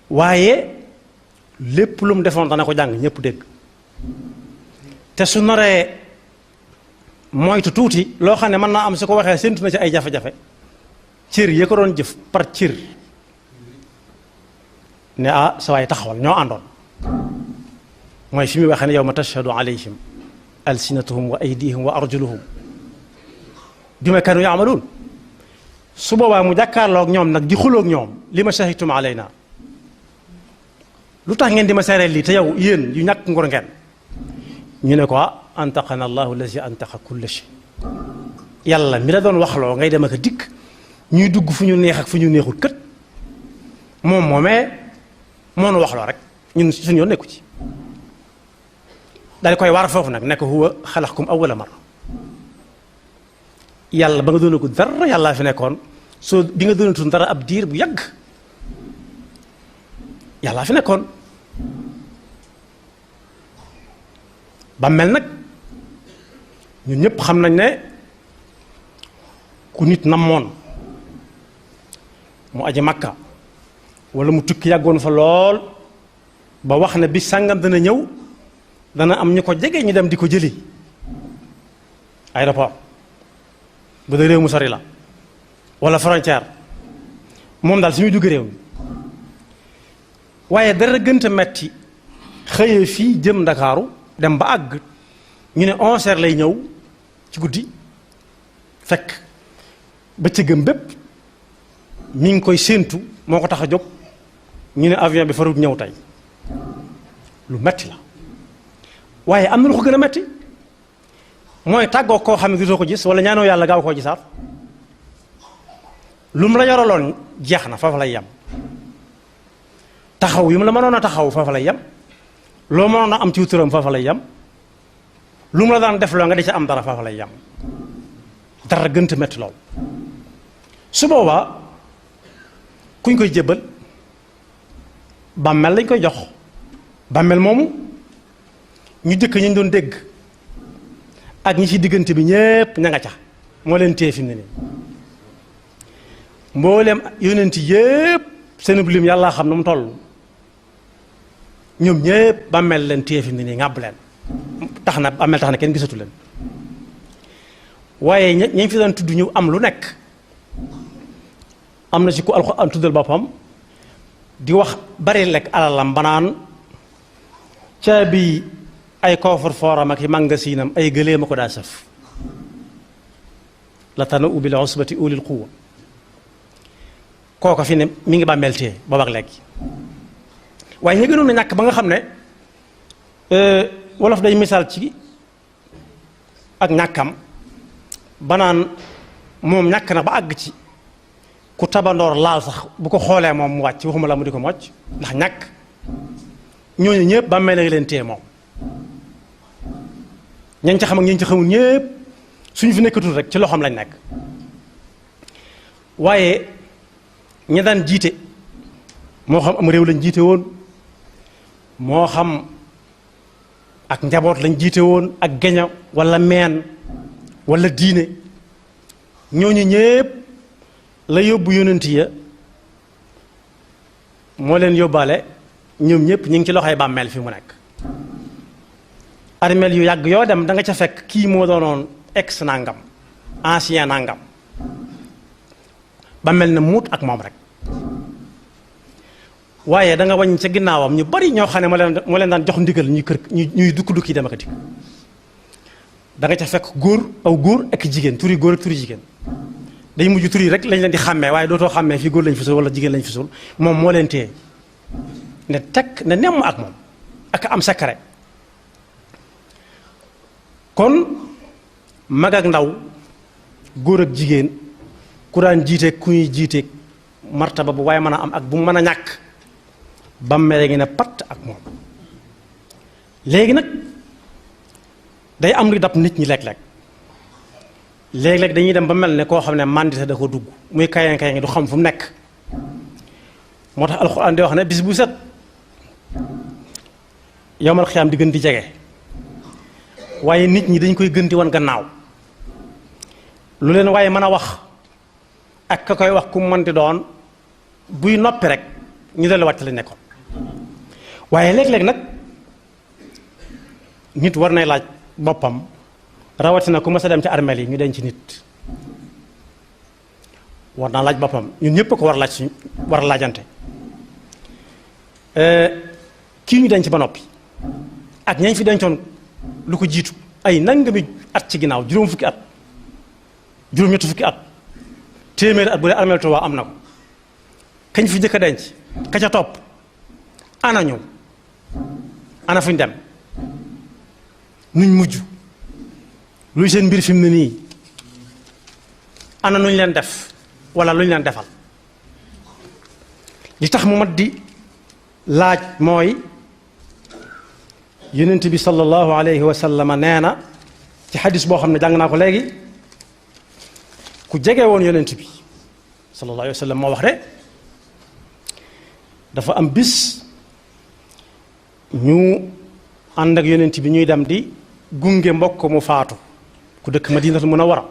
waaye lépp lu mu defoon dana ko jàng ñëpp dégg te su naree moytu tuuti loo xam ne mën naa am su ko waxee séntu na ci ay jafe-jafe cër yi ko doon jëf par cër ne ah sa waay taxawal ñoo àndoon mooy fi muy waxee ne yawma tashhadu alayhim alsinatuhum wa aydihim wa arjuluhum bima kanu yaamaluun su boobaa mu jàkkaarloog ñoom nag di xuloog ñoom li ma shahidtum alayna lu tax ngeen di ma seereel lii te yow yéen yu ñàkk ngor ngeen ñu ne ko antaqana allahu allazi antaqa kulla shay yàlla mi la doon waxloo ngay dem ak a dikk ñuy dugg fu ñu neex ak fu ñu neexul kët moom moomee moo nu waxloo rek ñun suñu yoon nekku ci daal koy war foofu nag nekk huwa xalaqakum awwala marra yàlla ba nga doonagul dara yàllaa fi nekkoon soo bi nga doonatul dara ab diir bu yàgg yàllaa fi nekkoon ba mel nag ñun ñëpp xam nañ ne ku nit namoon mu aji makka wala mu tukki yàggoon fa lool ba wax ne bi sàngam dana ñëw dana am ñu ko jege ñu dem di ko jëli aéroport bu dee réew mu sori la wala frontière moom daal suñuy dugg réew mi waaye dara gënta metti xëyee fii jëm ndakaaru dem ba àgg ñu ne 11h lay ñëw ci guddi fekk bëccëgam bépp mi ngi koy séentu moo ko tax a jóg ñu ne avion bi farut ñëw tey lu metti la waaye am na lu ko gën a metti mooy tàggoo koo xam ne dutoo ko gis wala ñaanoo yàlla gaaw koo gisaat lu mu la yoraloon jeex na foofu lay yem taxaw yi mu la mënoon a taxaw foofu lay yem loo mënoon a am ci turam foofu lay yem lu mu la daan def loo nga di ca am dara foofu lay yem dara gënta metti lool su boobaa kuñ koy jébbal bàmmeel lañ koy jox bàmmeel moomu ñu jëkk ñu doon dégg ak ñi ci diggante bi ñépp ña nga ca moo leen téye fi mu ne nii mbooleem yonent yépp seen lim yàlla xam na mu toll ñoom ñépp bàmmeel leen téye fi mu ne nii ngàbb leen tax na bàmmeel tax na kenn gisatu leen waaye ñañ fi daan tudd ñu am lu nekk am na ci ku Alxuraan tuddal boppam di wax bari lekk alalam banaan caabi ay koofar fooram ak i màngasinam ay gëléem a ko daa sëf la tana u bil usbati ulil quwwa kooka fi ne mi ngi bàmmeel téye boobu ak léegi waaye ñu gënoon a ñàkk ba nga xam ne wolof day misaal ci ak ñàkkam banaan moom ñàkk na ba àgg ci ku tabandoor laal sax bu ko xoolee moom mu wàcc waxuma la mu di ko mocc ndax ñàkk ñooñu ñëpp bàmmeel a leen téye moom ñañ ca xam ak ñañ ca xamul ñëpp suñu fi nekkatul rek ci loxoom lañ nekk waaye ña daan jiite moo xam am réew lañ jiite woon moo xam ak njaboot lañ jiite woon ak geño wala meen wala diine ñooñu ñëpp la yóbbu yonent ya moo leen yóbbaale ñoom ñëpp ñu ngi ci loxoy bàmmeel fi mu nekk armeel yu yàgg yoo dem da nga ca fekk kii moo doonoon ex nangam ancien nangam bàmmeel na muut ak moom rek waaye da nga wañ ca ginnaawam ñu bari ñoo xam ne moo leen daan jox ndigal ñuy kër ñuy dukki dem ak a dikk da nga ca fekk góor aw góor ak jigéen turi góor ak turi jigéen day mujj tur yi rek lañ leen di xàmmee waaye dootoo xàmmee fii góor lañ fi sul wala jigéen lañ fi sul moom moo leen téye ne tekk ne nemm ak moom ak am secret kon mag ak ndaw góor ak jigéen ku daan jiite ku ñuy jiite martaba bu waaye mën a am ak bu mën a ñàkk bàmmeel ngi ne patt ak moom léegi nag day am lu dab nit ñi léeg-léeg léeg-léeg dañuy dem ba mel ne koo xam ne mandité da ko dugg muy kayan kayan du xam fu mu nekk moo tax alxuraan di wax ne bis bu set yowmal xiyaam di gën di jege waaye nit ñi dañ koy gën di wan gannaaw lu leen waaye mën a wax ak ka koy wax ku mën di doon buy noppi rek ñu delluwaat ci lañ nekkoon. waaye léeg-léeg nag nit war nay laaj boppam rawatina ku mas a dem ci armeel yi ñu denc nit war naa laaj boppam ñun ñëpp ko war a laaj suñ war a laajante kii ñu denc ba noppi ak ñañ fi dencoon lu ko jiitu ay nangami at ci ginnaaw juróom fukki at juróom-ñetti fukki at téeméeri at bu dee armeel Tuubaa am na ko kañ fi njëkk a denc ka ca topp ana ñu ana fuñ dem nuñ mujj luy seen mbir fi mu ne nii ana nuñ leen def wala luñ leen defal li tax mu mat di laaj mooy yonent bi sallallahu alayhi wa sallam nee na ci xadis boo xam ne jàng naa ko léegi ku jege woon yonent bi sallallahu alayhi wa sallam moo wax de dafa am bis ñu ànd ak yonent bi ñuy dem di gunge mbokk mu faatu ku dëkk Madinatul Munawwara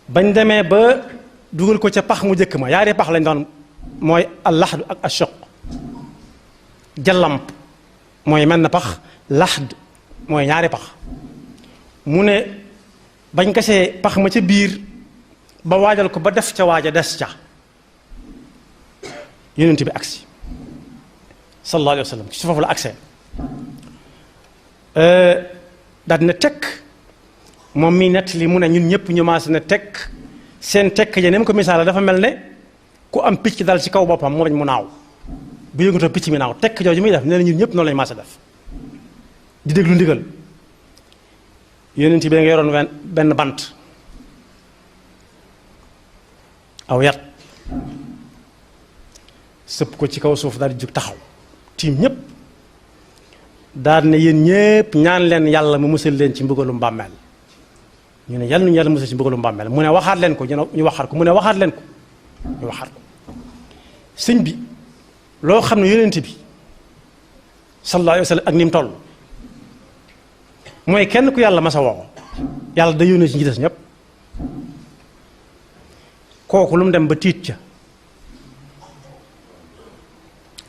bañ demee ba dugal ko ca pax mu njëkk ma yaari pax lañ doon mooy al-laxd ak ash-shaq jallamp mooy mel na pax laxd mooy ñaari pax mu ne bañ gasee pax ma ca biir ba waajal ko ba def ca waaja des ca yonent bi agsi sallallahu alayhi wa sallam ci foofu la agsee daal dina tekk moom mii nett li mu ne ñun ñëpp ñu maase ne tekk seen tekk ja ne mu ko misaala dafa mel ne ku am picc dal ci kaw boppam mu bañ mu naaw bu yëngatoo picc mi naaw tekk jooju muy def nee na ñun ñëpp noonu lañu maase def di déglu ndigal yonent bi nga yoroon benn bant aw yat sëpp ko ci kaw suuf daal di jug taxaw tiim ñëpp daal ne yéen ñëpp ñaan leen yàlla mu musal leen ci mbugalum bàmmeel ñu ne yàlla nañu yàlla musal ci mbugalum bàmmeel mu ne waxaat leen ko ñu waxaat ko mu ne waxaat leen ko ñu waxaat ko sëñ bi loo xam ne yonent bi sallallahu alayhi wa sallam ak ni mu toll mooy kenn ku yàlla masa woo yàlla da yónnee ci ñi des ñëpp kooku lu mu dem ba tiit ca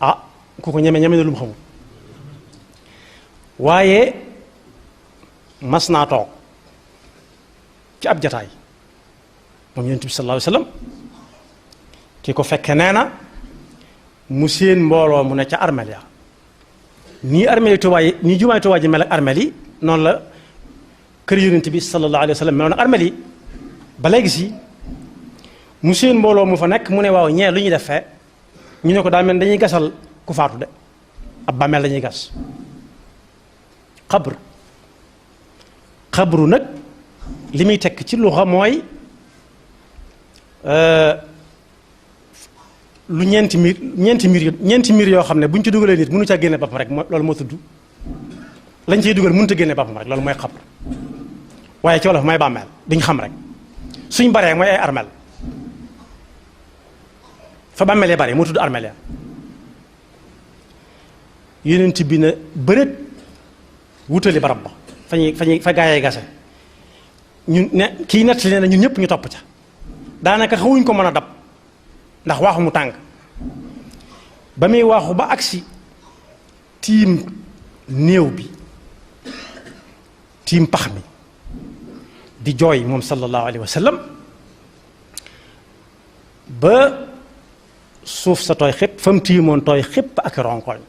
ah ku ko ñeme na lu mu xamul waaye mas naa toog ci ab jataay moom yonent bi sallallahu alayhi wa sallam ki ko fekke nee na mu seen mbooloo mu ne ca armel ya nii armel yi Tuubaa yi nii jumaay Tuubaa ji mel ak armel yi noonu la kër yonent bi sallallahu alayhi wa sallam meloon ak armel yi ba léegi si mu seen mbooloo mu fa nekk mu ne waaw ñee lu ñuy def fee ñu ne ko daa mel dañuy gasal ku faatu de ab bàmmeel lañuy gas xabru nag li muy tekk ci luxa mooy lu ñeenti miir yoo xam ne bu ñu ci dugalee nit mënu caa génne boppam rek loolu moo tudd lañ ciy dugal mënut a génne boppam rek loolu mooy xabru waaye ci wolof mooy bàmmeel diñ xam rek suñ baree mooy ay armel fa bàmmelee bare moo tudd armel ya yonent bi na bërët wutali barab ba fa gaayee gase ñun ne kii nett li nee na ñun ñëpp ñu topp ca daanaka xawuñ ko mën a dab ndax waaxu mu tàng ba muy waaxu ba agsi tiim néew bi tiim pax mi di jooy moom sallallahu alayhi wa sallam ba suuf sa tooy xépp fa mu tiimoon tooy xépp ak ronkoñ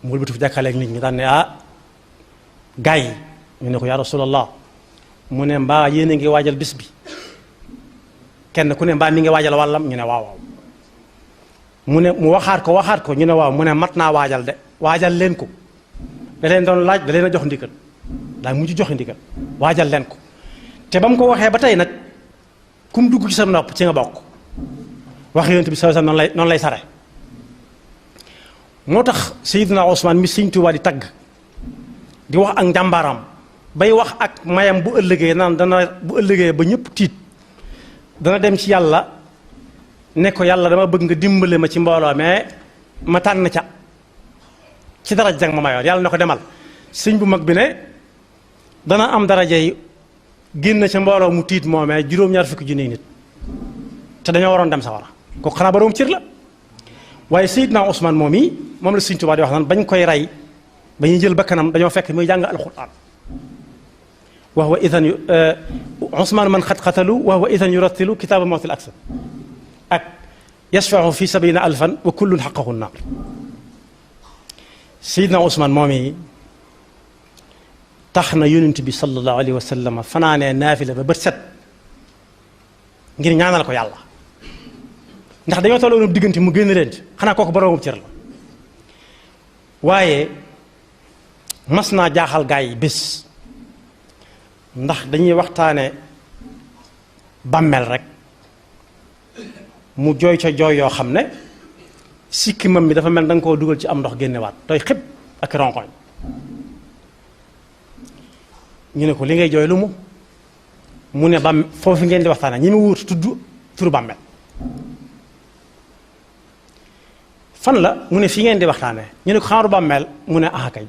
mu wëlbatu fi jàkkaarloog nit ñi daan ne ah gaa yi ñu ne ko yaa rasulallah mu ne mbaa yéen a ngi waajal bis bi kenn ku ne mbaa mi ngi waajal wàllam ñu ne waaw waaw mu ne mu waxaat ko ñu ne waaw mu ne mat naa waajal de waajal leen ko da leen doon laaj da leen a jox ndigal daa mujj joxe ndigal waajal leen ko te ba mu ko waxee ba tey nag kum dugg ci sa nopp ci nga bokk wax yonent bi sallallahu alayhi wasallam noonu lay sare moo tax Seydina Ousmane mi Sëñ Tuubaa di tagg di wax ak njàmbaaram bay wax ak mayam bu ëllëgee naan dana bu ëllëgee ba ñëpp tiit dana dem ci yàlla ne ko yàlla dama bëgg nga dimbale ma ci mbooloo mais ma tànn ca ci daraja jang ma mayoon yàlla ne ko demal sëñ bu mag bi ne dana am daraja yi génn ca mbooloo mu tiit moomee juróom-ñaar fukki junni nit te dañoo waroon dem sawara kooku xanaa boroom cër la. waaye Seydina Ousmane moom yi moom la Sëriñ Tuubaa di wax naan bañ koy rey ba ñuy jël bakkanam dañoo fekk muy jàng alxuraan wa huwa idan Ousmane man xat xatalu wa huwa idan yurattilu kitaaba mawtil aksar ak yashfau fi sabina alfan wa kullun xaqahu naar. Seydina Ousmane moom yi tax na yonent bi sallallahu alayhi wa sallam fanaanee naafila ba bët set ngir ñaanal ko yàlla ndax dañoo tolloon diggante mu génn leen xanaa kooku boroomu cër la. waaye mas naa jaaxal gaa yi bés ndax dañuy waxtaane bàmmeel rek mu jooy ca jooy yoo xam ne sikkimam bi dafa mel da nga koo dugal ci am ndox génnewaat tooy xib ak ronkoñ. ñu ne ko li ngay jooy lu mu ne bam foofu ngeen di waxtaane ñi mu wut tudd turu bàmmeel. fan la mu ne fi ngeen di waxtaanee ñu ne ko xaaru bàmmeel mu ne ah kay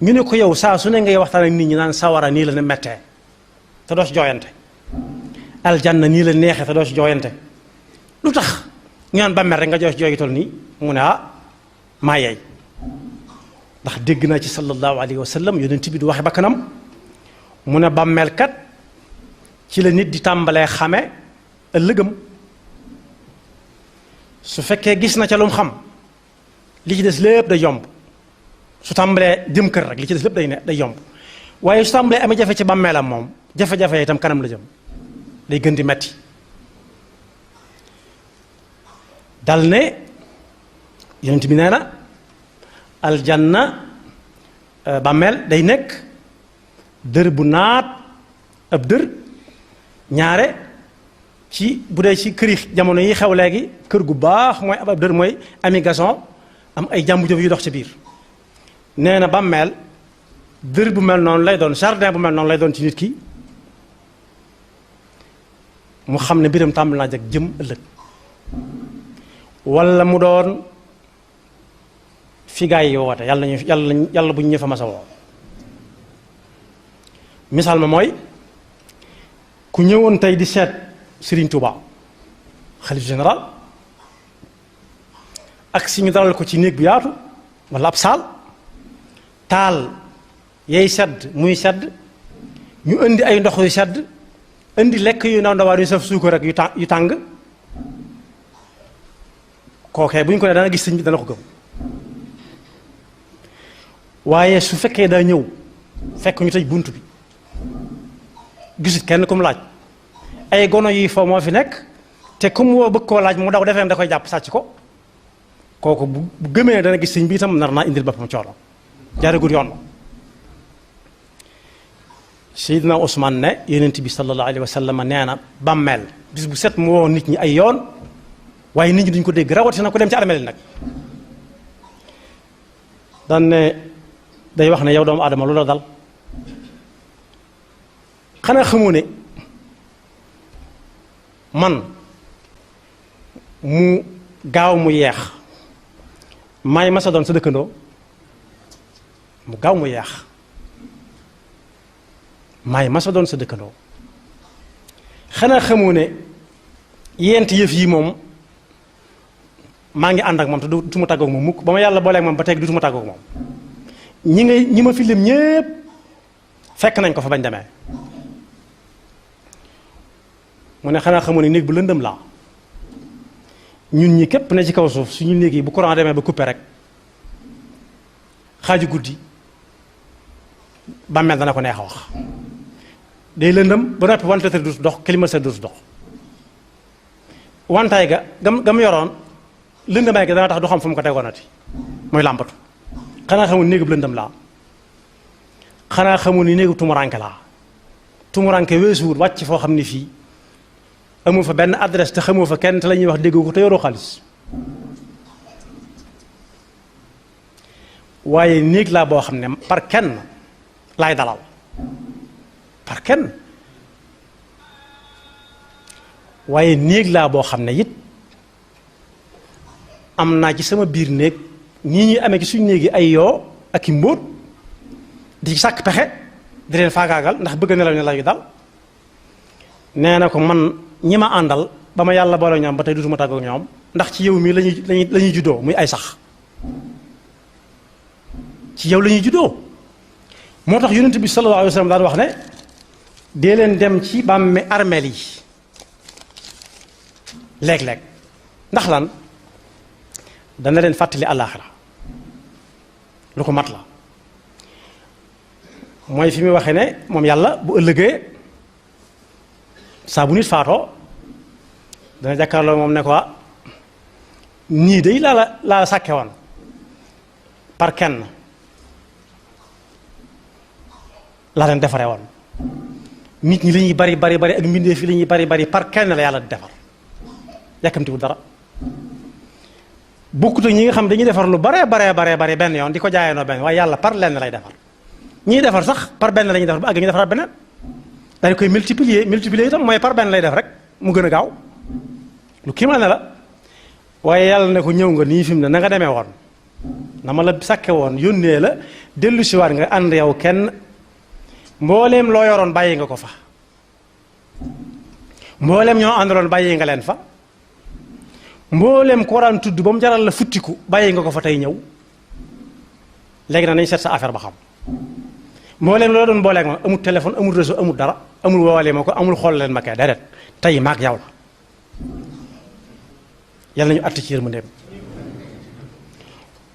ñu ne ko yow saa su ne ngay waxtaan ak nit ñi naan sawara nii la ne mettee te doo ci jooyante aljanna nii la neexee te doo ci jooyante lu tax ñu naan bàmmeel rek nga jooy ci jooy tol nii mu ne ah maa yeey ndax dégg naa ci sallallahu alayhi wa sallam yonent bi du waxe bakkanam mu ne bàmmeel kat ci la nit di tàmbalee xame ëllëgam su fekkee gis na ca lu mu xam li ci des lépp day yomb su tàmbalee jëm kër rek li ci des lépp day yomb waaye su tàmbalee amee jafe ci bàmmeelam moom jafe-jafe itam kanam la jëm day gën di metti dal ne yonent bi nee na aljanna bàmmeel day nekk dër bu naat ab dër ñaare ci bu dee ci këri jamono yi xew léegi kër gu baax mooy ab dër mooy ami gason am ay jàmbu jëf yu dox ci biir nee na bàmmeel dër bu mel noonu lay doon jardin bu mel noonu lay doon ci nit ki mu xam ne mbiram tàmbali naa jag jëm ëllëg walla mu doon fi gaa yi woote yàlla bu ñu ñëw fa masa woo misaal ma mooy ku ñëwoon tey di seet Serigne Touba xalif général ak si ñu dalal ko ci néeg bu yaatu walla ab saal taal yay sedd muy sedd ñu indi ay ndox yu sedd indi lekk yu ndaw ndawaan yu saf suukar rek yu tàng kookee bu ñu ko ne dana gis sëñ bi dana ko gëm waaye su fekkee daa ñëw fekk ñu tëj bunt bi gisut kenn ku mu laaj ay gono yi foo moo fi nekk te ku mu woo bëgg koo laaj mu daw defee da koy jàpp sàcc ko kooku bu gëmee dana gis sëñ bi itam nar naa indil boppam coono jaaragul yoon ma Seydina Ousmane ne yonent bi sallallahu alayhi wa sallam nee na bàmmeel bis bu set mu woo nit ñi ay yoon waaye nit ñi duñ ko dégg rawatina ko dem ci armeel nag dan ne day wax ne yow doomu aadama lu la dal xanaa xamoo ne man mu gaaw mu yeex maay masa doon sa dëkkandoo mu gaaw mu yeex maay masa doon sa dëkkandoo xanaa xamoo ne yent yëf yi moom maa ngi ànd ak moom te du ma tàggoog moom mukk ba ma yàlla booleeg moom ba teg du ma tàggoog moom ñi ma fi lim ñépp fekk nañ ko fa bañ demee mu ne xanaa xamoo ne néeg bu lëndëm laa ñun ñi képp ne ci kaw suuf suñu néeg yi bu courant demee ba coupé rek xaaju guddi bàmmeel dana ko neex a wax day lëndëm ba noppi ventilateur du dox climatiseur du dox wantaay gam yoroon lëndamaay ga dana tax du xam fu mu ko tegoonati mooy làmbatu xanaa xamul néegu lëndëm laa xanaa xamul ni néegu tumuranke laa tumuranke weesuwul wàcc foo xam ne fii amoo fa benn adresse te xamoo fa kenn te la ñuy wax dégg ko te yoroo xaalis waaye néeg laa boo xam ne par kenn laay dalal par kenn waaye néeg laa boo xam ne it am naa ci sama biir néeg nii ñuy amee ci suñu néeg yi ay yoo ak i mbóot di sàkk pexe di leen faagaagal ndax bëgg nelaw yu dal nee na ko man ñi ma àndal ba ma yàlla boole ñoom ba tey dutuma tàggoog ñoom ndax ci yow mii lañuy juddoo muy ay sax ci yow la ñuy juddoo. moo tax yonent bi sallallahu alayhi wa sallam daan wax ne dee leen dem ci bàmme armeel yi léeg-léeg ndax lan dana leen fàttali àllaaxira lu ko mat la mooy fi muy waxee ne moom yàlla bu ëllëgee saa bu nit faatoo dana jàkkaarloo moom ne ko ñii day laa sàkke woon par kenn laa leen defaree woon nit ñi li ñuy bari bari bari ak mbindeef fi li ñuy bari bari par kenn la yàlla di defar yàkkamtiwul dara bokkut ak ñi nga xam dañuy defar lu bare benn yoon di ko jaayeenoo benn waaye yàlla par lenn lay defar ñiy defar sax par benn la ñuy defar ba àgg ñu defaraat beneen daal di koy multiplier itam mooy par benn lay def rek mu gën a gaaw lu kii ma ne la waaye yàlla ne ko ñëw nga nii fi mu ne na nga demee woon na ma la sàkke woon yónnee la dellu si waat nga ànd yow kenn mbooleem loo yoroon bàyyi nga ko fa mbooleem ñoo àndaloon bàyyi nga leen fa mbooleem ko waraan tudd ba mu jaral la futtiku bàyyi nga ko fa tey ñëw léegi nag nañ seet sa affaire ba xam mbooleem loo doon booleeg ma amul téléphone amul réseau amul dara amul woowalee ma ko amul xool leen ma kay déedéet tey maag yow la yàlla nañu àtt ci yërmandeem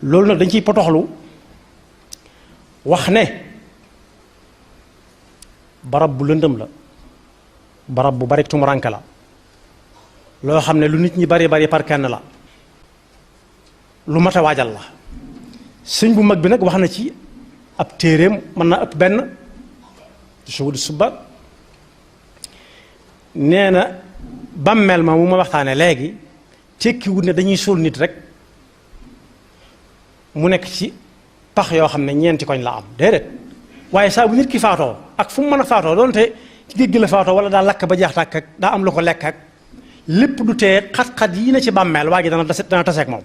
loolu nag dañ ciy potoxlu wax ne barab bu lëndëm la barab bu bari tumuranke la loo xam ne lu nit ñi bari bari par kenn la lu mat a waajal la sëñ bu mag bi nag wax na ci ab téeréem mën na ëpp benn suwud suba nee na bàmmeel ma mu ma waxtaane léegi tekkiwut ne dañuy suul nit rek mu nekk ci pax yoo xam ne ñeenti koñ la am déedéet waaye saa bu nit ki faatoo ak fu mu mën a faatoo doonte ci géej gi la faatoo wala daa lakk ba jeex tàkk ak daa am lu ko lekk ak lépp du tee xat-xat yi na ci bàmmeel waa ji dana taseeg moom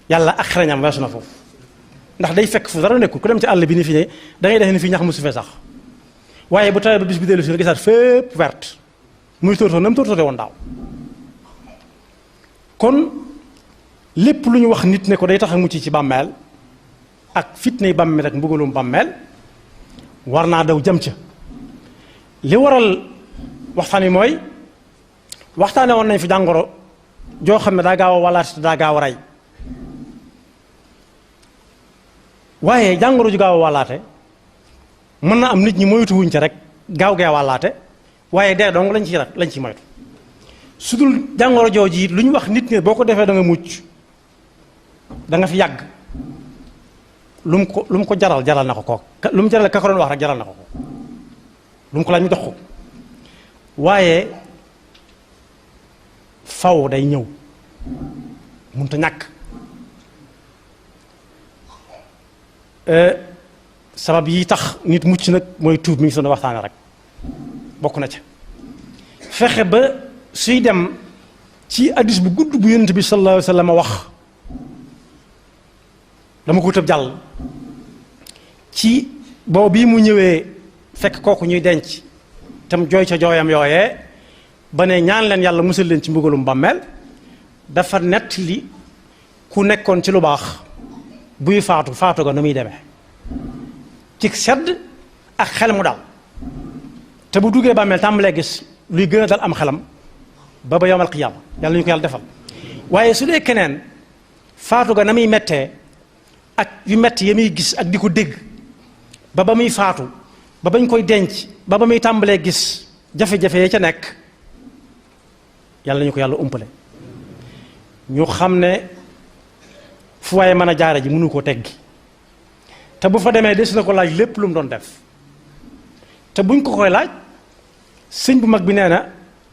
yàlla ak xereñam weesu na foofu ndax day fekk fu dara nekkul ku dem ci àll bi ni fi ne da ngay def ni fii ñax mu su fee sax waaye bu tawee ba bis bi dellu si nga gisaat fépp verte muy tóortóor na mu tóortóoree woon daaw kon lépp lu ñu wax nit ne ko day tax a mucc ci bàmmeel ak fitnay bàmmeel ak mbugalum bàmmeel war naa daw jëm ca li waral waxtaan wi mooy waxtaane woon nañ fi jàngoro joo xam ne daa gaaw a walaate te daa gaaw a rey waaye jàngoro ju gaaw a walaate mën na am nit ñi moytuwuñ ca rek gaaw gee walaate waaye dee dong lañ ci moytu su dul jàngoro jooju it lu ñu wax nit ne boo ko defee da nga mucc da nga fi yàgg lu mu ko jaral na ko kooku lu mu jaral ka ko doon wax rek jaral na ko ko lu mu ko laaj ñu dox ko waaye faw day ñëw mënut a ñàkk sabab yi tax nit mucc nag mooy tuub mi ngi doon waxtaane rek bokk na ca fexe ba suy dem ci addis bu gudd bu yonent bi sallallahu alayhi wa sallam wax dama ko tëb jàll ci boobu bii mu ñëwee fekk kooku ñuy denc tam jooy ca jooyam yooyee ba ne ñaan leen yàlla musal leen ci mbugalum bàmmeel dafa nett li ku nekkoon ci lu baax buy faatu ga nu muy demee ci sedd ak xel mu dal te bu duggee bàmmeel tàmbalee gis luy gën a dal am xelam ba yawmal qiyaama yàlla ñu ko yàlla defal waaye su dee keneen faatu ga na muy mettee ak yu metti ya muy gis ak di ko dégg ba muy faatu ba bañ koy denc ba muy tàmbalee gis jafe-jafe ya ca nekk yàlla ñu ko yàlla umpale ñu xam ne fu waaye mën a jaare ji mënu koo teggi te bu fa demee des na ko laaj lépp lu mu doon def te buñ ko koy laaj sëñ bu mag bi nee na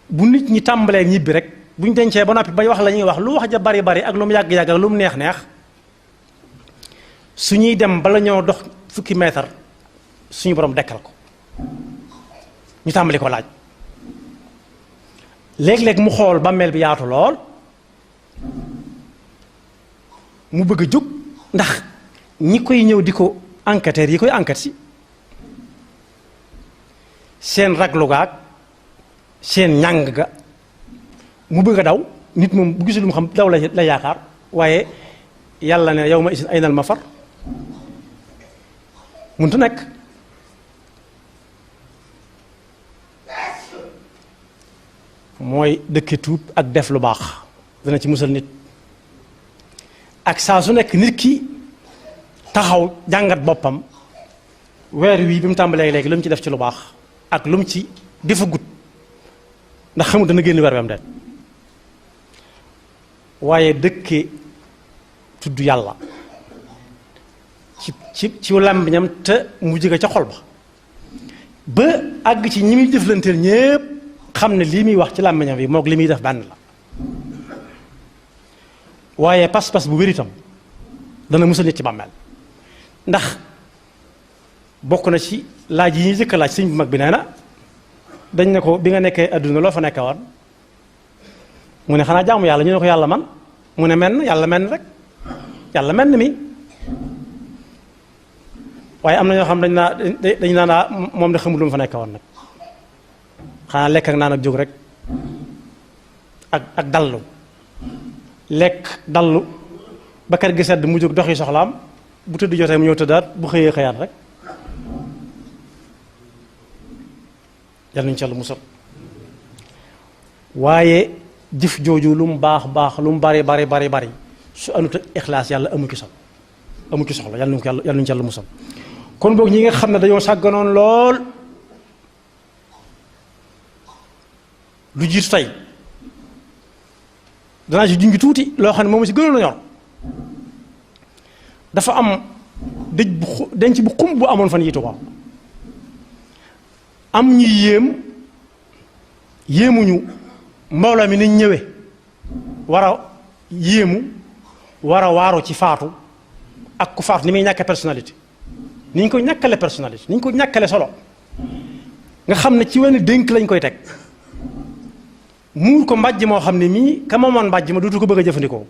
bu nit ñi tàmbalee ñibbi rek buñ dencee ba noppi bay wax la ñuy wax lu wax ja bari bari ak lu mu yàgg-yàgg ak lu mu neex su ñuy dem bala ñoo dox fukki mètre suñu borom dekkal ko ñu tàmbali ko laaj léeg-léeg mu xool bàmmeel bi yaatu lool mu bëgg a jóg ndax ñi koy ñëw di ko enquêteurs yi koy enquête si seen raglu gaag seen ñàng ga mu bëgg a daw nit moom bu gisul lu mu xam daw la yaakaar waaye yàlla ne yow ma isin aynal mafar mënut nekk mooy dëkke tuub ak def lu baax dana ci musal nit ak saa su nekk nit ki taxaw jàngat boppam weer wii bi mu tàmbalee léegi lu mu ci def ci lu baax ak lu mu ci defagut ndax xamul dana génn weer wam de waaye dëkke tudd yàlla ci làmmiñam te mu jóge ca xol ba àgg ci ñi muy jëflanteel ñépp xam ne lii muy wax ci làmmiñam bi moog li muy def benn la waaye pas-pas bu wér itam dana musal nit ci bàmmeel ndax bokk na ci laaj yi ñuy jëkk laaj sëñ bu mag bi nee na dañ ne ko bi nga nekkee adduna loo fa nekkee woon mu ne xanaa jaamu yàlla ñu ne ko yàlla man mu ne menn yàlla menn rek yàlla menn mi waaye am na ñoo xam dañ naa moom de xamul lu mu fa nekkee woon nag xanaa lekk ak naan ak jóg rek ak dallu lekk dallu ba kër gi sedd mu jóg doxi soxlaam bu tëdd jotee mu ñëw tëddaat bu xëyee xëyaat rek yal nañu ci Yàlla musal waaye jëf jooju lu mu baax baax lu mu bari su anut ak ixlaas yàlla amu ci soxla yal nañu ci Yàlla musal kon boog ñi nga xam ne dañoo sàgganoon lool lu jiitu tey danaa ci junj tuuti loo xam ne moom si gënoon a ñor dafa am denc bu xumb bu amoon fan yitu ko am ñuy yéemuñu mbooloo mi nañ ñëwee war a yéemu war a waaru ci faatu ak ku faatu ni muy ñàkke personnalité ni ñu ko ñàkkale personnalité ni ñu ko ñàkkale solo nga xam ne ci wenn dénk lañ koy teg muur ko mbàjj moo xam ne mii ka moomoon mbàjj ma dootu ko bëgg a jëfandikoo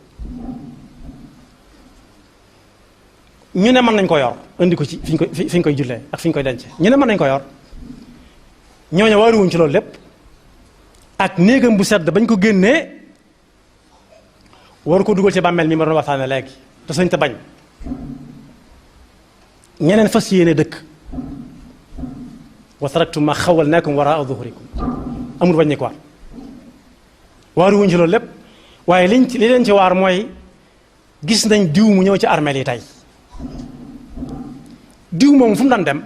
ñu ne mën nañ ko yor indi ko ci fi ñu koy jullee ak fi ñu koy denc ñu ne mën nañ ko yor ñooñu waaruwuñ ci loolu lépp ak néegam bu sedd bañ ko génnee waru ko dugal ci bàmmeel mi ma doon waxtaane léegi te sañ te bañ ñeneen fas yéene dëkk wa taraktum ma xawalnaakum waraa zuhurikum amul wàññi ko waaruwuñ ci loolu lépp waaye li leen ci waar mooy gis nañ diw mu ñëw ci armeel yi tey diw moom fu mu daan dem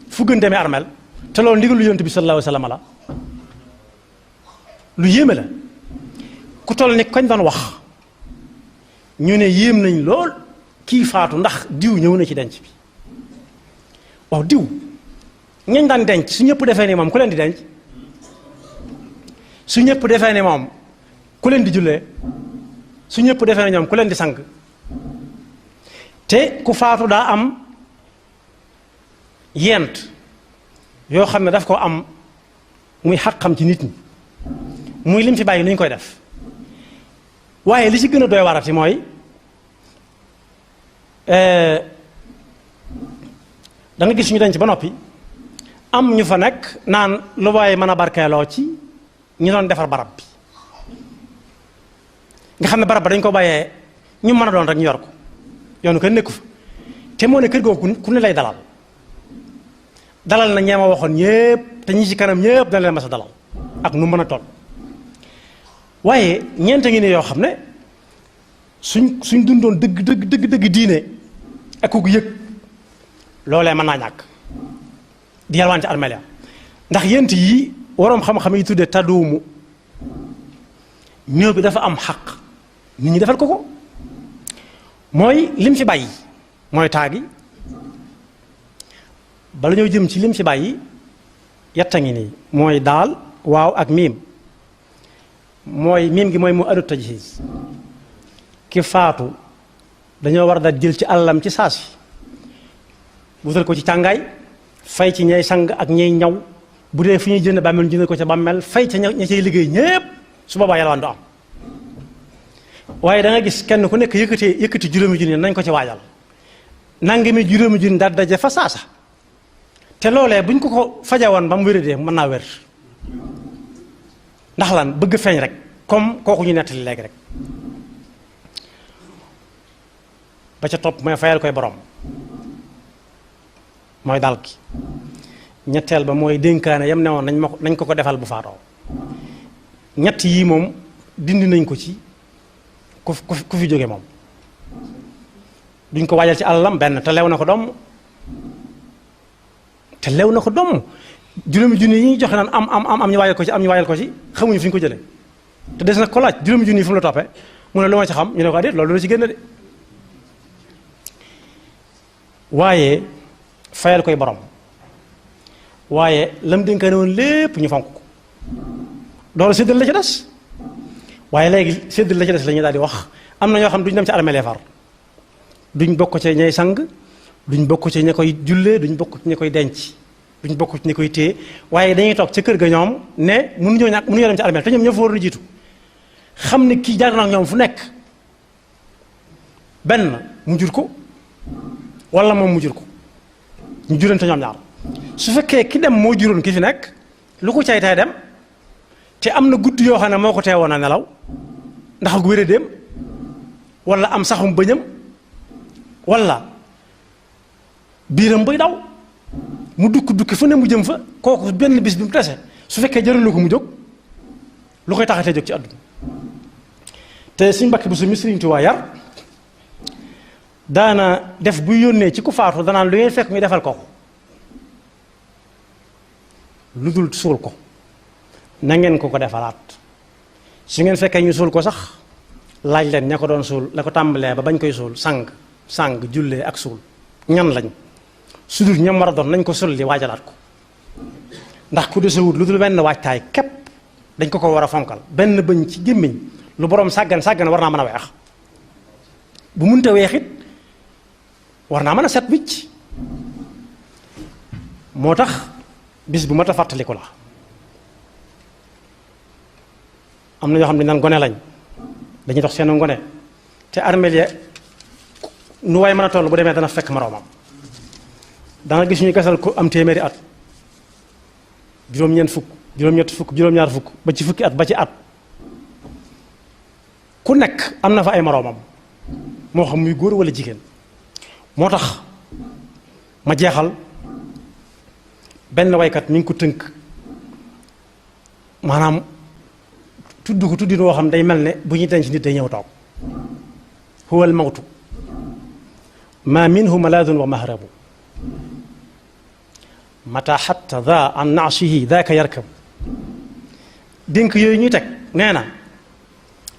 fu gën demee armeel te loolu ndigalu yonent bi sallallahu alayhi wa sallam la lu yéeme la ku toll ni kañ doon wax ñu ne yéem nañ lool kii faatu ndax diw ñëw na ci denc bi waaw diw ñañ daan denc su ñëpp defee ni moom ku leen di denc su ñëpp defee ne moom ku leen di jullee su ñëpp defee ne ñoom ku leen di sang te ku faatu daa am yent yoo xam ne daf ko am muy xaqam ci nit ñi muy lim fi bàyyi nu ñu koy def waaye li ci gën a doy warati mooy da nga gis ñu denc ba noppi am ñu fa nekk naan lu waaye mën a barkeeloo ci ñu doon defar barab bi nga xam ne barab ba dañ ko bàyyee ñu mën a doon rek ñu yor ko yoonu kenn nekku fa te moo ne kër googu ku ne lay dalal na ñeema waxoon ñépp te ñi ci kanam ñépp dana leen mas a dalal ak nu mën a toll waaye ñeenta ngi ne yoo xam ne suñ dundoon dëgg diine ak ku yëg loolee mën naa ñàkk di yalwaan ci armeel ya ndax yent yi waroom xam-xam yi tuddee taduumu ñëw bi dafa am xaq nit ñi defal ko mooy lim fi bàyyi mooy taagi bala ñoo jëm ci lim fi bàyyi yetta ngi nii mooy daal waaw ak miim mooy miim gi mooy mu adu tajhiis ki faatu dañoo war a jël ci àllam ci saasi wutal ko ci càngaay fay ci ñay sang ak ñay ñaw bu dee fi ñuy jënd bàmmeel jënd ko ca bàmmeel fay ca ña cay liggéey ñépp su boobaa yalwaan du am waaye da nga gis kenn ku nekk yëkkati juróomi junni nañ ko ci waajal nangami juróomi junni daal daje fa saasa te loolee buñ ko fajawoon ba mu wéradee mën naa wér ndax lan bëgg feeñ rek comme kooku ñu nettali léegi rek. ba ca topp mooy fayal koy borom mooy dal gi. ñetteel ba mooy dénkaane yam ne woon nañ ko defal bu faatoo. ñett yii moom dindi nañ ko ci ku fi jóge moom duñ ko waajal ci àllam benn te lew na ko doom juróomi junni yi ñu joxe naan am ñu waajal ko ci xamuñu fi ñu ko jëlee te des na ko laaj juróomi junni yi fu mu la toppee mu ne lu ma ci xam ñu ne ko déet loolu la ci génn de waaye fayal koy borom waaye lam dénkaane woon lépp ñu fonk ko doolu séddal la ci des waaye léegi séddal la ci des la ñuy daal di wax am na ñoo xam duñ dem ci armée far duñ bokk ci ñay sang duñ bokk ci ña koy jullee duñ bokk ci ña koy denc duñ bokk ci ña koy téye waaye dañuy toog ca kër ga ñoom ne mënuñoo dem ci armée te ñoom ñoo fa waroon a jiitu xam ne kii jaar na ak ñoom fu nekk benn mu jur ko wala moom mu jur ko ñu jurante ñoom ñaar su fekkee ki dem moo juróon ki fi nekk lu ko cay tay dem te am na guddi yoo xam ne moo ko teewoon a nelaw ndax ak wéradéem wala am saxum bëñam wala biiram bay daw mu dukki fu ne mu jëm fa kooku benn bis bi mu tese su fekkee jëralu ko mu jóg lu koy taxatee jóg ci àdduna te suñ Mbàkke bu su mi Sëriñ Tuubaa yar daana def buy yónnee ci ku faatu danaan lu ngeen fekk ñu defal ko lu dul suul ko na ngeen ko defalaat su ngeen fekkee ñu suul ko sax laaj leen ña ko doon suul la ko tàmbalee ba bañ koy suul sang jullee ak suul ñan lañ su dul ñam war a doon nañ ko sulli waajalaat ko ndax ku desewut lu dul benn waajtaay képp dañ ko war a fonkal benn bëñ ci gémmiñ lu boroom sàggan war naa mën a weex bu munta weexit war naa mën a set wicc moo tax bis bu mat a fàttaliku la am na ñoo xam ne naan gone lañ dañuy dox seen ngone te armeel ya nu waay mën a toll bu demee dana fekk moroomam danga gis ñu gasal ko am téeméeri at juróom-ñeent fukk juróom-ñett fukk juróom-ñaar fukk ba ci fukki at ba ci at ku nekk am na fa ay moroomam moo xam muy góor walla jigéen moo tax ma jeexal benn waykat mi ngi ko tënk maanaam tudd ko tuddin woo xam day mel ne bu ñuy denc nit day ñëw toog huwa al mawtu ma minhu malaadun wa mahrabu mata xatta daa an naashihi daaka yarkab dénk yooyu ñuy teg nee na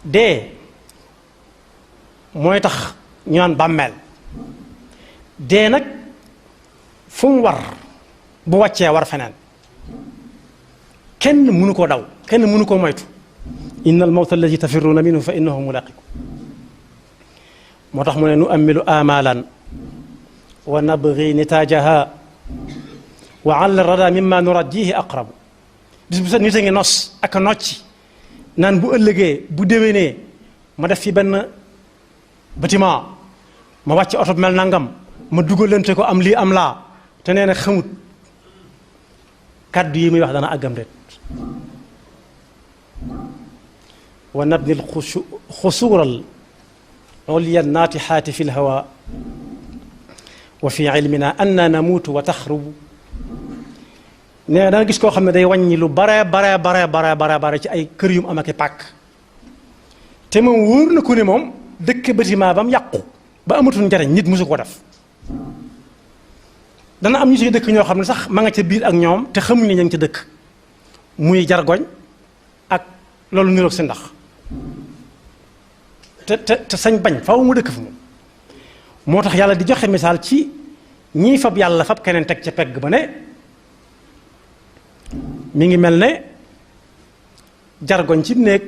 dee mooy tax ñu naan bàmmeel dee nag fu mu war bu wàccee war feneen kenn mënu koo daw kenn mënu koo moytu inna al mawta alladi tafirruuna minhu fa innahu mulaqikum moo tax mu ne nu amilu amalan wa nabgi nitaajaha wa ala rada mimma nurajjihi aqrabu bis bu set nit a ngi nos ak a nocci naan bu ëllëgee bu déwénee ma def fi benn bâtiment ma wàcc oto bi mel nangam ma dugalante ko am lii am laa te nee na xamut kàddu yi muy wax dana àggam ret wa nabni xusuural ulya naatixaati fi lhawa wa fi ilmina anna namuutu wa taxrubu nee na danga gis koo xam ne day wàññi lu bare ci ay kër yum am ak i pàkk te moom wóor na ko ne moom dëkk bâtiment ba mu yàqu ba amatul njariñ nit mosu ko def dana am ñu ci dëkk ñoo xam ne sax ma nga ca biir ak ñoom te xamuñ ne ña ngi ca dëkk muy jargoñ ak loolu niroog si ndax te sañ bañ faaw mu dëkk fa moom moo tax yàlla di joxe misaal ci ñii fab yàlla fab keneen teg ca pegg ba ne mi ngi mel ne jargoñ ci néeg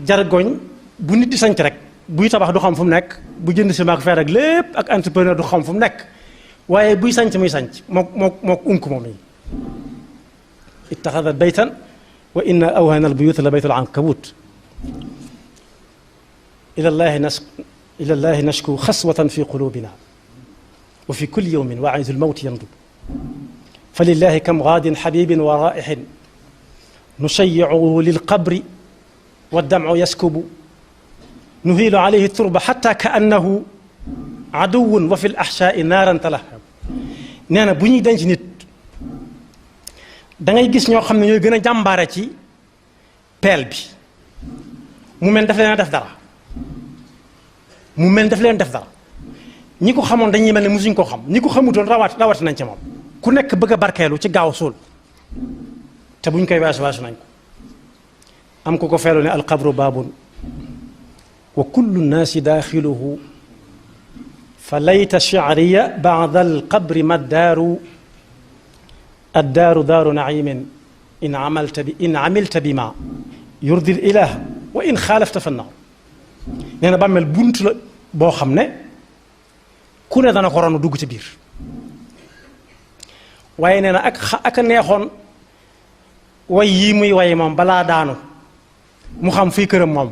jargoñ bu nit di sanc rek buy tabax du xam fu mu nekk bu jënd si maak feer ak lépp ak entrepreneur du xam fu mu nekk waaye buy sanc muy sanc mook unk moom yi ittaxadat baytan wa inna awhana al buyut la baytul ankabut ila llahi nashku xaswatan fi qulubina wa fi kulli yawmin waa'idu lmawti yandub fa lillahi kam gaadin xabibin wa raixin نشيعه للقبر والدمع يسكب نهيل عليه التربة حتى كأنه عدو وفي الأحشاء نارا تلهب. nee na bu ñuy denc nit da ngay gis ñoo xam ne ñooy gën a jàmbaare ci peel bi mu mel daf leen def dara mu mel daf leen def dara ñi ko xamoon dañuy mel ne musuñ ko xam ñi ko xamutoon rawati nañ ci moom ku nekk bëgg a barkeelu ci gaaw suul te buñ koy weesu nañ ko am ku ko feelu ne alqabru baabun wa kullu nnaasi daaxiluhu fa layta shi'riya ba'da alqabri ma ddaaru addaaru daaru na'iimin in amilta bima yurdi l-ilaah wa in xaalafta fa nnaar. nee na bàmmeel bunt la boo xam ne ku ne dana ko ronu dugg ci biir waaye nee na ak a neexoon way yii muy way moom balaa daanu mu xam fii këram moom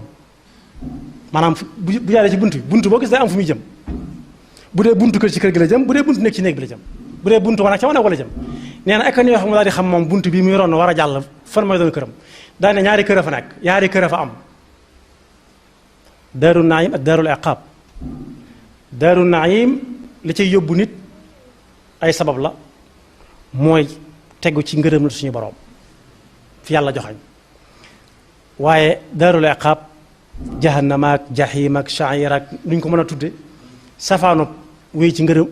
maanaam bu jaaree ci bunt boo gis day am fu muy jëm bu dee buntu kër ci kër gi la jëm bu dee buntu nekk ci néeg bi la jëm bu dee buntu wanag ca wanag wala jëm. nee na ak a neexoon mu daal di xam moom bunt bii muy ron war a jàll fan mooy doon këram daa ne ñaari kër a fa nekk ñaari kër a fa am daaru naim ak daarul iqaab. daaru naim li cay yóbbu nit ay sabab la mooy tegu ci ngërëm la suñu borom fi yàlla joxañ waaye daarul iqaab jahannama ak jaxiim ak sha'ir ak luñ ko mën a tudde safaanu wéy ci ngërëm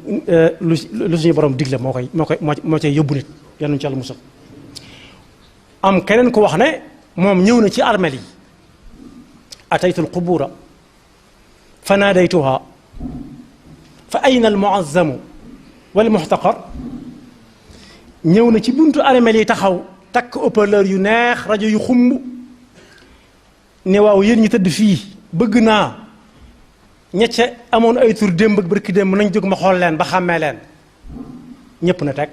lu suñu borom digle moo cay yóbbu nit yal nañu ci yàlla musal. am keneen ko wax ne moom ñëw na ci armel yi ataytu alqubura fa naadaytuha fa ayna almuazzamu walmuxtaqar. ñëw na ci buntu armel yi taxaw takk haut-parleur yu neex rajo yu xumb ne waaw yéen ñi tëdd fii bëgg naa ñecce amoon ay tur démb ak barki démb nañ jóg ma xool leen ba xàmmee leen ñépp na teg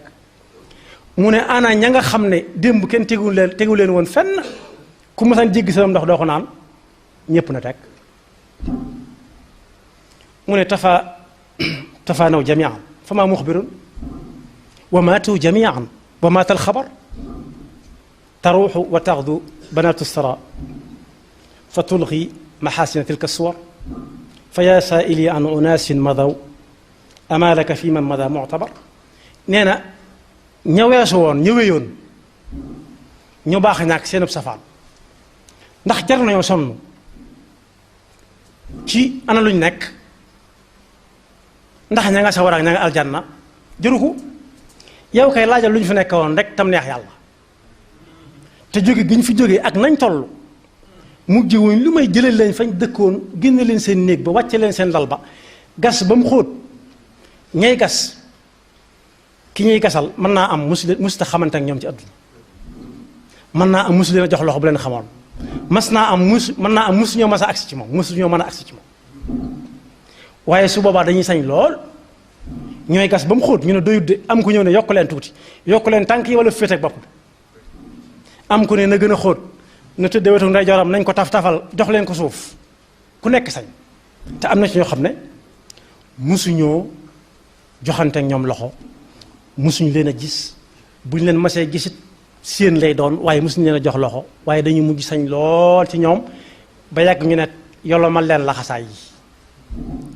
mu ne ana ña nga xam ne démb kenn tegu leen woon fenn ku mësaan jéggi sa ndox doo ko naan ñépp na teg mu ne tafaanaw jamian fa maa muxbirun wa maatu jamian wa maata alxabar taruuxu wa taxdu banaatu sara fa tulxi maxaasina tilka suwar fa yaa saaili an unaasin madaw amalaka fi man mada muctabar. nee na ña weesu woon ñëweyoon ñu baax ñàkk seenub safaan ndax jar nañoo sonn ci ana luñ nekk ndax ña nga sawar ak ña nga aljanna jëru ko yow kay laajal lu ñu fi nekk woon rek tam neex yàlla te jóge gi ñu fi jógee ak nañ toll mujj wuñ lu may jëlee leen fañ dëkkoon génne leen seen néeg ba wàcce leen seen lal ba gas ba mu xóot ñay gas ki ñuy gasal mën naa am musta xamante ak ñoom ci àdduna mën naa am musu leen a jox loxo bu leen xamoon mën naa am musu ñoo mas a agsi ci moom musu ñoo mën a agsi ci moom waaye su boobaa dañuy sañ lool ñooy gas ba mu xóot ñu ne doyut de am ku ñëw ne yokk leen tuuti yokk leen tànk yi wala féet ak bopp am ku ne na gën a xóot na tëddee wetu ndeyjooram nañ ko taf-tafal jox leen ko suuf ku nekk sañ te am na ci ñoo xam ne musuñoo joxante ak ñoom loxo musuñu leen a gis buñ leen masee gisit seen lay doon waaye musuñu leen a jox loxo waaye dañuy mujj sañ lool ci ñoom ba yàgg ñu ne yolomal leen laxasaay yi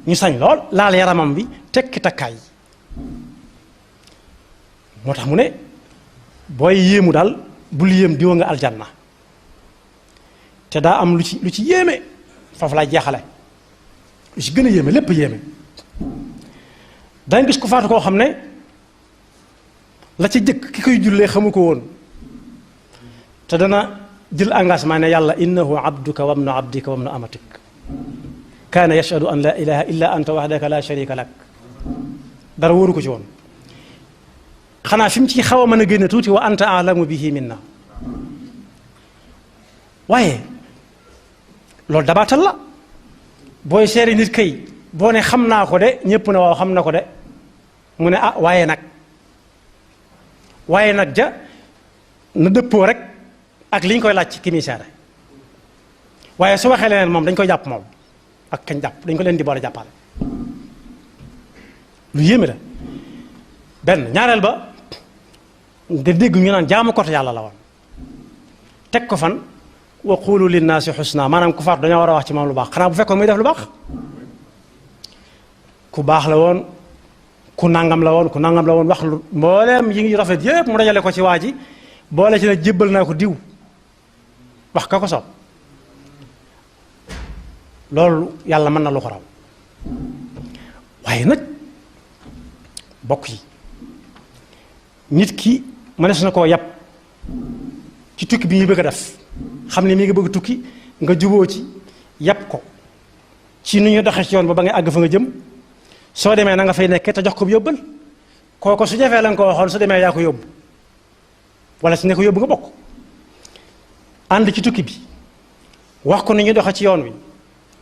ñu sañ lool laal yaramam bi tekki takkaay yi moo tax mu ne booy yéemu daal bul yéem diwa nga aljanna te daa am lu ci yéeme foofu laay jeexale lu ci gën a yéeme lépp yéeme danga gis ko faatu koo xam ne la ca jëkk ki koy jullee xamu ko woon te dana jël engagement ne yàlla innahu abduka wa ibnu abdika wa ibnu amatik kaana yashhadu an la ilaha illa anta wahdaka la sharika lak dara wóoru ko ci woon xanaa fi mu ci xaw a mën a génne tuuti wa anta alamu bihi minna waaye loolu dabaatal la booy seeri nit kay boo ne xam naa ko de ñépp ne waaw xam na ko de mu ne ah waaye nag ja na dëppoo rek ak li ñu koy laaj ci ki muy seere waaye su waxee leneen moom dañ koy jàpp moom ak kañ jàpp dañ ko leen di boole jàppale lu yéeme la benn ñaareel ba nga dégg ñu naan jaamu kot yàlla la woon teg ko fan wa qulu linnaasi xusna maanaam ku faatu dañoo war a wax ci moom lu baax xanaa bu fekkoon muy def lu baax ku baax la woon ku nangam la woon ku nangam la woon wax lu mbooleem yi ngi rafet yépp mu dajale ko ci waa ji boole ci ne jébbal naa ko diw wax ka ko soob loolu yàlla mën na lu ko raw waaye nag bokk yi nit ki mënees na koo yàpp ci tukki bi ñuy bëgg a def xam ne mi ngi bëgg tukki nga juboo ci yàpp ko ci nu ñu doxee ci yoon ba ngay àgg fa nga jëm soo demee na nga fay nekkee te jox ko yóbbal kooko su jafee la nga ko waxoon su demee yaa ko yóbbu wala si ne ko yóbbu nga bokk ànd ci tukki bi wax ko ni ñu doxee ci yoon wi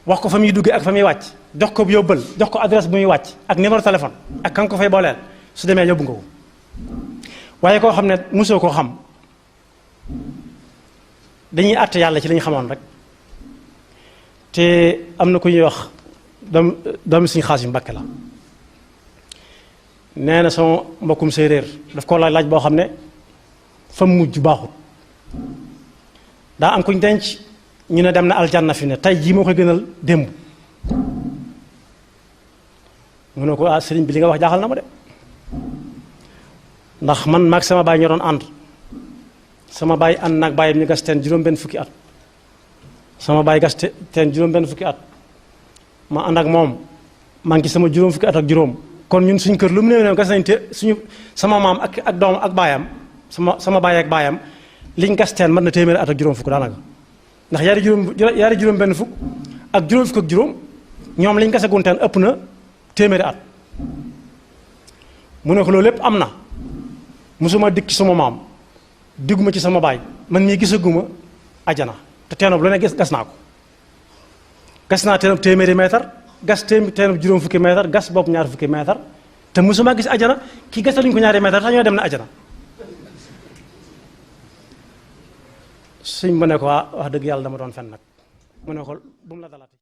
wax ko fa muy duggee ak fa muy wàcc jox ko yóbbal jox ko adresse bu muy wàcc ak numéro téléphone ak kan ko fay booleel su demee yóbbu nga ko waaye koo xam ne mosoo koo xam dañuy àtte yàlla ci li ñu xamoon rek te am na ku ñuy wax doomi suñu Xaasim Mbàkke la nee na sama mbokkum séeréer daf ko laaj boo xam ne fa mujj baaxut daa am kuñ denc ñu ne dem na aljanna fi ne tey jii moo koy gënal démb mu ne ko ah sëriñ bi li nga wax jaaxal na ma de ndax man maag sama baay ñoo doon ànd sama baay ànd naag baayam ñu gas teen juróom-benn fukki at sama baay gas teen juróom-benn fukki at ma ànd ak moom maa ngi ci sama juróom fukki at ak juróom kon ñun suñ kër lu mu néew gas nañ te suñu sama maam ak doom ak baayam sama baay ak baayam liñ gas teen mën na téeméeri at ak juróom fukk daanaka ndax yaari juróom benn fukk ak juróom fukk ak juróom ñoom liñ gasagun teen ëpp na téeméeri at mu ne ko loolu lépp am na musuma dikk ci sama maam digguma ci sama baay man mii gisaguma ajana te teenoob lu ne gas naa ko gas naa teenoob téeméeri meetar gas teenoob juróom fukki meetar gas bopp ñaar fukki meetar te musuma gis ajana kii gasaluñ ko ñaari meetar sax ñoo dem na ajana suñ mu ne ko wax dëgg yàlla dama doon fen nag mu ne ko bu mu la dalati